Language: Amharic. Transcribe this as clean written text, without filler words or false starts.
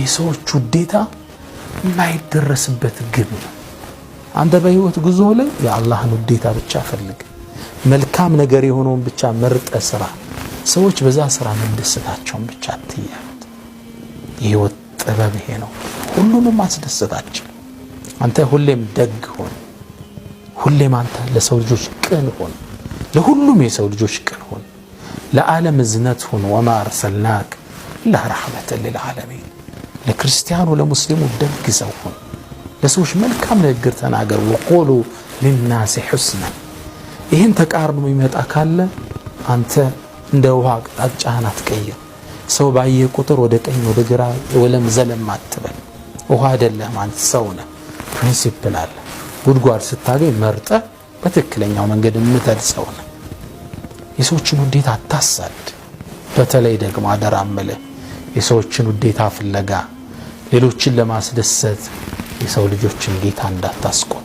የሰዎች ውዴታ የማይደረስበት ግብ ነው። አንተ በህይወት ጉዞ ላይ የአላህን ውዴታ ብቻ ፈልግ። መልካም ነገር የሆነውን ብቻ መርጠ ስራ። ሰዎች በዛ ስራ መደሰታቸውን ብቻ አትያሉት። የህይወት ጥበብ ይሄ ነው። ሁሉንም አስደሰታቸው። አንተ ሁሌም ደግ ሆን። ሁሌም አንተ ለሰው ልጆች ቅን ሁን። ለሁሉም የሰው ልጆች ቅን ሁን። ለዓለም እዝነት ሁን። وما أرسلناك إلا رحمة للعالمين። ለክርስቲያኑ ለሙስሊሙ ደግ ሰው ሁን። ለሰዎች መልካም ንግግር ተናገር። وقولوا للناس حسنا። ይህን ተቃርኖ የሚመጣ ካለ አንተ እንደ ውሃ አቅጣጫህን አትቀይር። ሰው ባየ ቁጥር ወደ ቀኝ ወደ ግራ ወለም ዘለም አትበል። ውሃ አይደለህም አንተ፣ ሰው ነህ። Principle አለ። ጉድጓድ ስታገኝ መርጠህ በትክክለኛው መንገድ የምትሄድ ሰው ነህ። የሰዎችን ውዴታ አታሳድ። በተለይ ደግሞ አደራ እምልህ የሰዎችን ውዴታ ፍለጋ ሌሎችን ለማስደሰት የሰው ልጆችን ጌታ እንዳታስቆጣ።